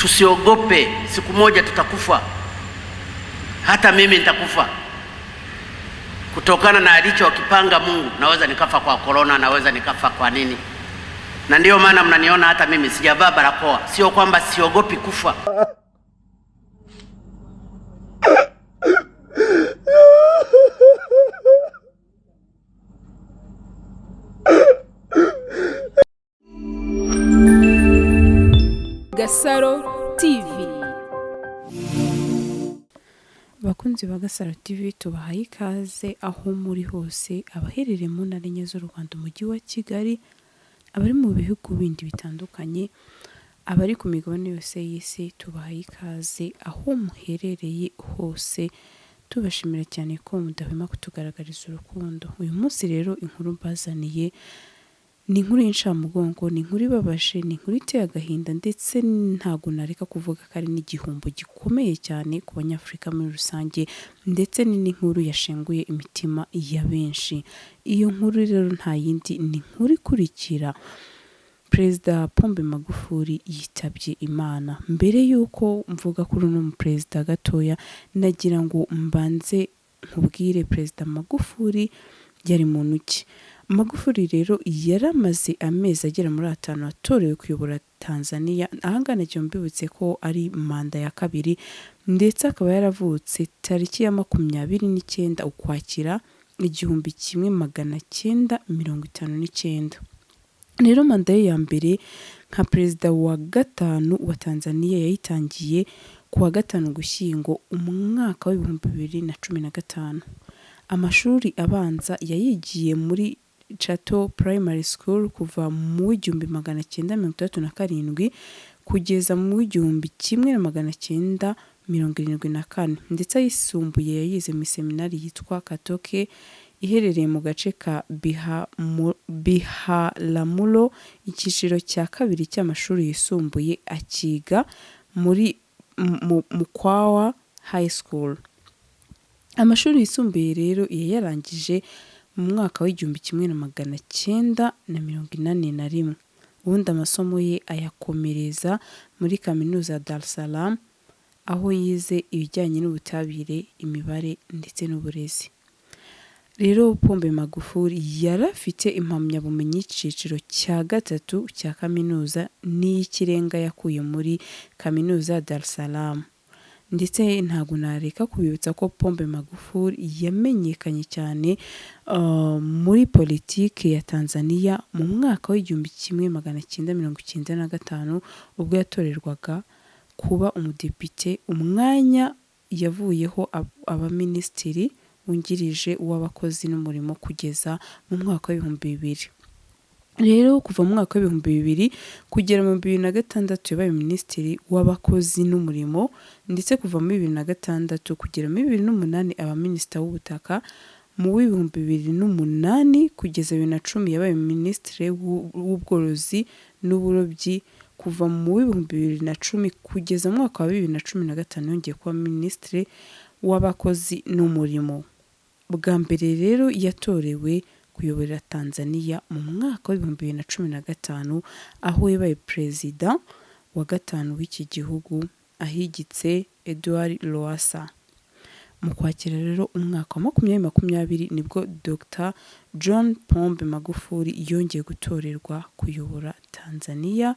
Tusiogope, siku moja tutakufa, hata mimi nitakufa kutokana na alichokipanga Mungu. Naweza nikafa kwa korona, naweza nikafa kwa nini, na ndiyo maana mnaniona hata mimi sijavaa barakoa. Sio kwamba siogopi kufa. Gasaro TV. Abakunzi ba Gasaro TV, tubahaye ikaze aho muri hose, abaherereye mu ntara enye z'u Rwanda, umujyi wa Kigali, abari mu bihugu bindi bitandukanye, abari ku migabane yose y'isi, tubahaye ikaze aho muherereye hose, tubashimira cyane ko mudahwema kutugaragariza urukundo. Uyu munsi rero inkuru mbazaniye ni inkuru y'incamugongo, ni inkuru ibabaje, ni inkuru iteye agahinda, ndetse ntabwo nareka kuvuga ko ari n'igihombo gikomeye cyane ku Banyafurika muri rusange, ndetse ni n'inkuru yashenguye imitima ya benshi. Iyo nkuru rero nta yindi, ni inkuru ikurikira: Perezida Pombe Magufuli yitabye Imana. Mbere y'uko mvuga kuri uno muperezida gatoya, nagira ngo mbanze nkubwire Perezida Magufuli yari muntu ki. Magufuli rero yaramaze amezi agera muri 5 atorewe kuyobora Tanzania. Ahangaha nagira mbibutse ko ari manda ya kabiri, ndetse akaba yaravutse tariki ya 29 Ukwakira 1959. Rero manda ye ya mbere nka perezida wa gatanu wa Tanzania yayitangiye ku wa 5 Ugushyingo umwaka wa 2015. Amashuri abanza yayigiye muri Chato Primary School kuva mu 1967 kugeza mu 1974, ndetse ayisumbuye yayize mu seminari yitwa Katoke iherereye mu gace ka Biharamulo. Icyiciro cya kabiri cy'amashuri yisumbuye akiga muri Mkwawa High School. Amashuri yisumbuye rero yayarangije mu mwaka wa 1981, ubundi amasomo ye ayakomereza muri kaminuza ya Dar es Salaam, aho yize ibijyanye n'ubutabire, imibare ndetse n'uburezi. Rero Pombe Magufuli yarafite impamyabumenyi y'icyiciro cya gatatu cya kaminuza n'iy'ikirenga yakuye muri kaminuza ya Dar es Salaam. Ndetse ntabwo nareka kubibutsa ko Pombe Magufuli yamenyekanye cyane muri politiki ya Tanzania mu mwaka wa 1995, ubwo yatorerwaga kuba umudepite, umwanya yavuyeho aba minisitiri wungirije w'abakozi n'umurimo kugeza mu mwaka wa 2000. Rero kuva mu mwaka wa 2000 kugera mu 2006 yabaye minisitiri w'abakozi n'umurimo, ndetse kuva muri 2006 kugera muri 2008 aba minisita w'ubutaka. Mu 2008 kugeza 2010 yabaye minisitiri w'ubworozi n'uburobyi. Kuva mu 2010 kugeza mu mwaka wa 2015 yongeye kuba minisitiri w'abakozi n'umurimo. Bwa mbere rero yatorewe kuyobora Tanzania mu mwaka wa 2015, aho yabaye perezida wa gatanu w'iki gihugu ahigitse Edward Lowassa. Mu kwakira rero umwaka wa 2020 nibwo Dr John Pombe Magufuli yongeye gutorerwa kuyobora Tanzania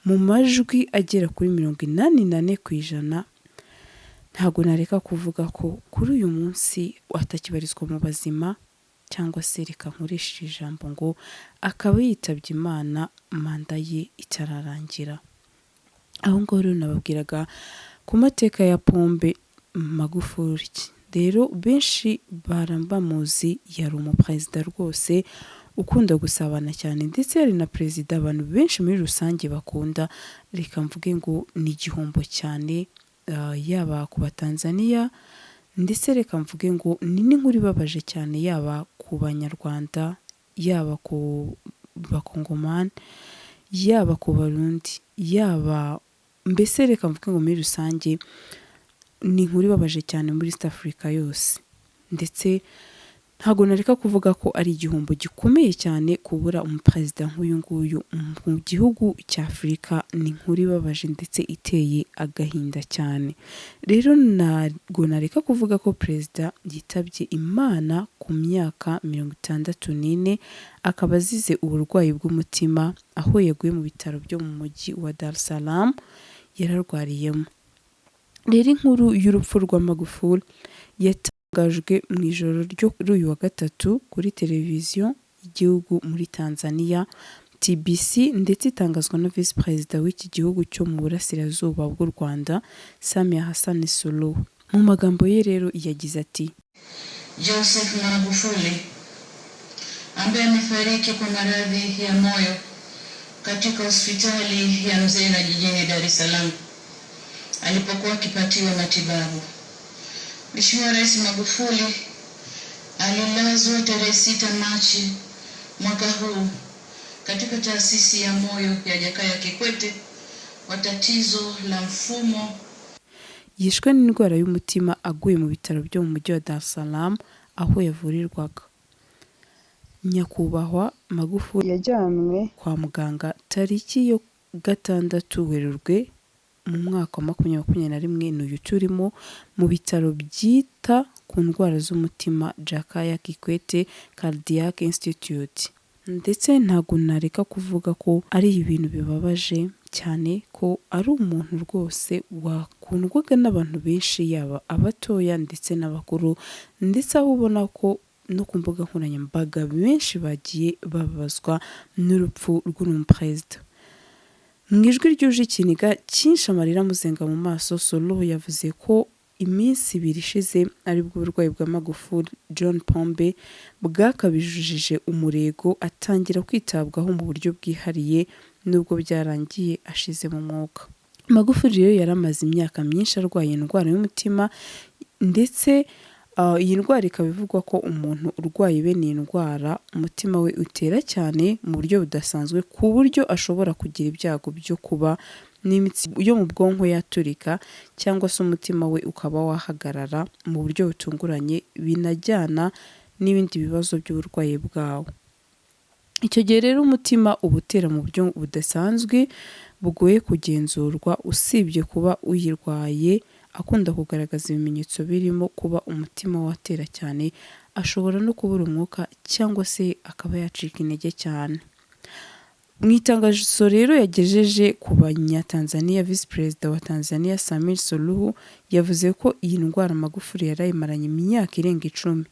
mu majwi agera kuri 84%. Ntabwo nareka kuvuga ko kuri uyu munsi atakibarizwa mu bazima, cyangwa se reka nkoreshe ijambo ngo akaba yitabye Imana manda ye itararangira. Aho ngaho rero nababwiraga ku mateka ya Pombe Magufuli. Rero benshi barambamuzi, yari umuperezida rwose ukunda gusabana cyane, ndetse yari na perezida abantu benshi muri rusange bakunda. Reka mvuge ngo ni igihombo cyane yaba ku Batanzania, ndetse reka mvuge ngo ni n'inkuru ibabaje cyane yaba ku Banyarwanda, yaba ku Bakongomani, yaba ku Barundi, yaba mbese reka mvuge ngo muri rusange ni inkuru ibabaje cyane muri East Africa yose. Ndetse Ntabwo nareka kuvuga ko ari igihombo gikomeye cyane kubura umuperezida nk'uyu nguyu mu gihugu cya Afurika. Ni inkuru ibabaje ndetse iteye agahinda cyane. Rero ntabwo nareka kuvuga ko perezida yitabye Imana ku myaka 64, akaba azize uburwayi bw'umutima, aho yaguye mu bitaro byo mu mujyi wa Dar es Salaam yararwariyemo. Rero inkuru y'urupfu rwa Magufuli yatangajwe mu ijoro ryo kuri uyu wa gatatu kuri televiziyo y'igihugu muri Tanzania TBC, ndetse itangazwa na visi perezida w'iki gihugu cyo mu burasirazuba bw'u Rwanda, Samia Hassan Suluhu. Mu magambo ye rero yagize ati: Joseph Magufuli ambaye amefariki kwa maradhi ya moyo katika hospitali ya Mzena jijini Dar es Salaam alipokuwa akipatiwa matibabu. Mheshimiwa Rais Magufuli alilazwa tarehe 6 Machi mwaka huu katika taasisi ya moyo ya Jakaya Kikwete kwa tatizo la mfumo Yishwe n'indwara y'umutima aguye mu bitaro byo mu mujyi wa Dar es Salaam aho yavurirwaga. Nyakubahwa Magufuli yajyanwe kwa muganga tariki yo 6 Werurwe mu mwaka wa 2021, n'uyu turimo, mu bitaro byita ku ndwara z'umutima Jakaya Kikwete Cardiac Institute. Ndetse ntabwo nareka kuvuga ko ari ibintu bibabaje cyane ko ari umuntu rwose wakundwaga n'abantu benshi, yaba abatoya ndetse n'abakuru, ndetse aho ubona ko no ku mbuga nkoranyambaga benshi bagiye bababazwa n'urupfu rw'uyu muperezida. Mu ijwi ryuje ikiniga cyinshi, amarira amuzenga mu maso, Suluhu yavuze ko iminsi 2 ishize aribwo uburwayi bwa Magufuli John Pombe bwakabijije umurego, atangira kwitabwaho mu buryo bwihariye, nubwo byarangiye ashize mu mwuka. Magufuli rero yari amaze imyaka myinshi arwaye indwara y'umutima, ndetse iyi ndwara ikaba ivugwa ko umuntu urwaye bene iyi ndwara umutima we utera cyane mu buryo budasanzwe, ku buryo ashobora kugira ibyago byo kuba n'imitsi yo mu bwonko yaturika, cyangwa se umutima we ukaba wahagarara mu buryo butunguranye, binajyana n'ibindi bibazo by'uburwayi bwawo. Icyo gihe rero umutima uba utera mu buryo budasanzwe bugoye kugenzurwa. Usibye kuba uyirwaye akunda kugaragaza ibimenyetso birimo kuba umutima watera cyane, ashobora no kubura umwuka cyangwa se akaba yacika intege cyane. Mu itangazo rero yagejeje ku Banyatanzania, Visi Perezida wa Tanzania Samia Suluhu yavuze ko iyi ndwara Magufuli yarayimaranye imyaka irenga 10.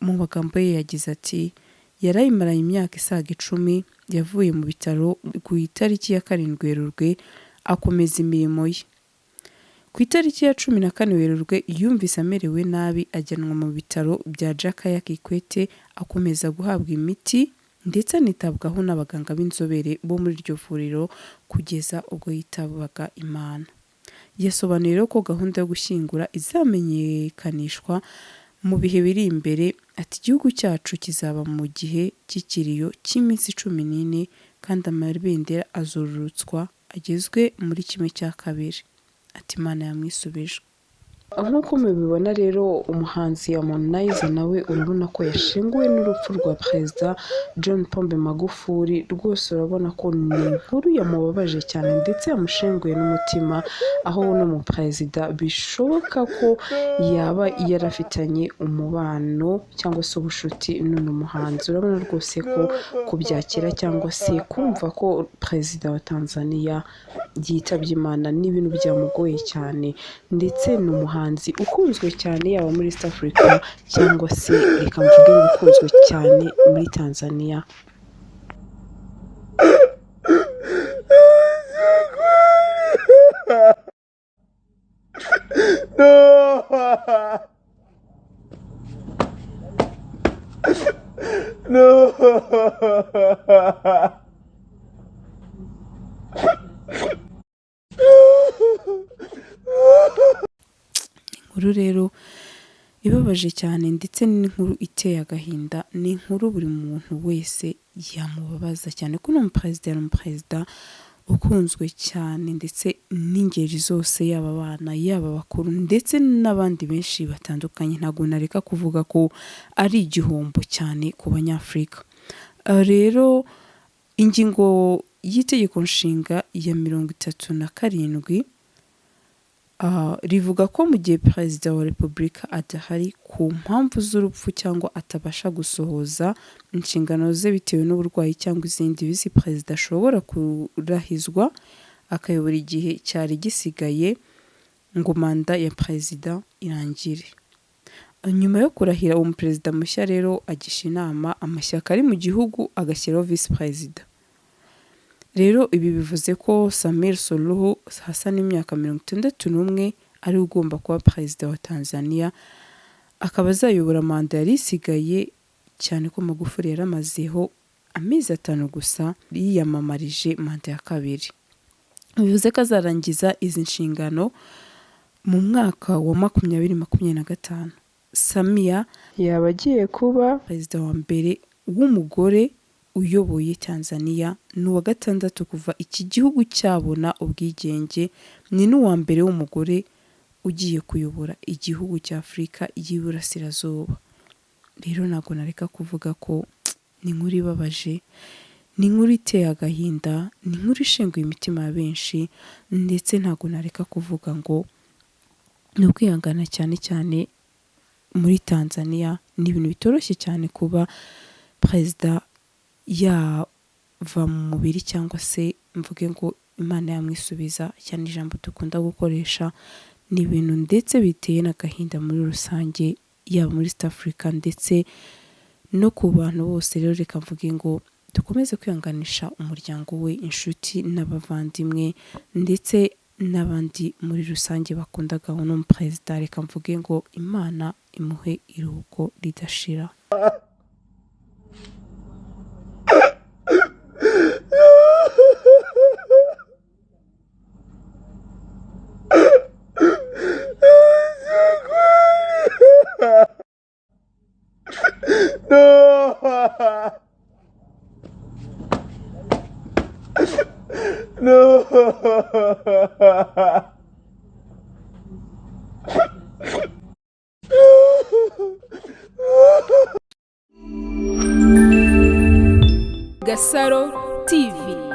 Mu magambo ye yagize ati: "Yarayimaranye imyaka isaga 10, yavuye mu bitaro ku itariki ya 7 Werurwe akomeza imirimo ye. Ku itariki ya 14 Werurwe yumvise amerewe nabi, ajyanwa mu bitaro bya Jakaya Kikwete, akomeza guhabwa imiti ndetse anitabwaho n'abaganga b'inzobere bo muri iryo vuriro kugeza ubwo yitabaga Imana." Yasobanuye rero ko gahunda yo gushyingura izamenyekanishwa mu bihe biri imbere, ati: "Igihugu cyacu kizaba mu gihe cy'ikiriyo cy'iminsi 14 kandi amabendera azururutswa agezwe muri 1/2." Ati: "Imana yamwisubije." Nk'uko mubibona rero, umuhanzi Harmonize nawe urabona ko yashenguwe n'urupfu rwa Perezida John Pombe Magufuli. Rwose urabona ko ni inkuru yamubabaje cyane ndetse yamushenguye n'umutima, aho uno mu perezida bishoboka ko yaba yarafitanye umubano cyangwa se ubushuti n'uno muhanzi. Urabona rwose ko kubyakira cyangwa se kumva ko perezida wa Tanzania yitabye Imana ni ibintu byamugoye cyane, ndetse ni umuhanzi ukunzwe cyane yaba muri East Africa cyangwa se reka mvuge ngo ukunzwe cyane muri Tanzania. No. Inkuru rero ibabaje cyane ndetse n'inkuru iteye agahinda, ni inkuru buri muntu wese yamubabaza cyane ko uno muperezida yari umuperezida ukunzwe cyane ndetse n'ingeri zose, yaba abana, yaba abakuru ndetse n'abandi benshi batandukanye. Ntabwo nareka kuvuga ko ari igihombo cyane ku Banyafurika. Rero ingingo y'itegeko nshinga ya 37 rivuga ko mu gihe Perezida wa Repubulika adahari ku mpamvu z'urupfu cyangwa atabasha gusohoza inshingano ze bitewe n'uburwayi cyangwa izindi, visi perezida ashobora kurahizwa akayobora igihe cyari gisigaye ngo manda ya perezida irangire. Nyuma yo kurahira, uwo muperezida mushya rero agisha inama amashyaka ari mu gihugu agashyiraho visi perezida. Rero ibi bivuze ko Samir Suluhu Hassan, imyaka 61, ari ugomba kuba perezida wa Tanzania, akaba azayobora manda yari isigaye, cyane ko Magufuli yaramazeho amezi 5 gusa yiyamamarije manda ya kabiri. Bivuze ko azarangiza izi nshingano mu mwaka wa 2025. Samia yaba agiye kuba perezida wa mbere w'umugore uyoboye Tanzania, ni uwa gatandatu kuva iki gihugu cyabona ubwigenge, ni n'uwa mbere w'umugore ugiye kuyobora igihugu cya Afurika y'Iburasirazuba. Rero ntabwo nareka kuvuga ko ni inkuru ibabaje, ni inkuru iteye agahinda, ni inkuru ishenguye imitima ya benshi, ndetse ntabwo nareka kuvuga ngo ni ukwihangana cyane cyane muri Tanzania. Ni ibintu bitoroshye cyane kuba perezida yava mu mubiri, cyangwa se mvuge ngo Imana yamwisubiza, cyane ijambo dukunda gukoresha. Ni ibintu ndetse biteye n'agahinda muri rusange, yaba muri East Africa ndetse no ku bantu bose. Rero reka mvuge ngo dukomeze kwihanganisha umuryango we, inshuti n'abavandimwe, ndetse n'abandi muri rusange bakundaga uno perezida. Reka mvuge ngo Imana imuhe iruhuko ridashira. No! No! Gasaro TV.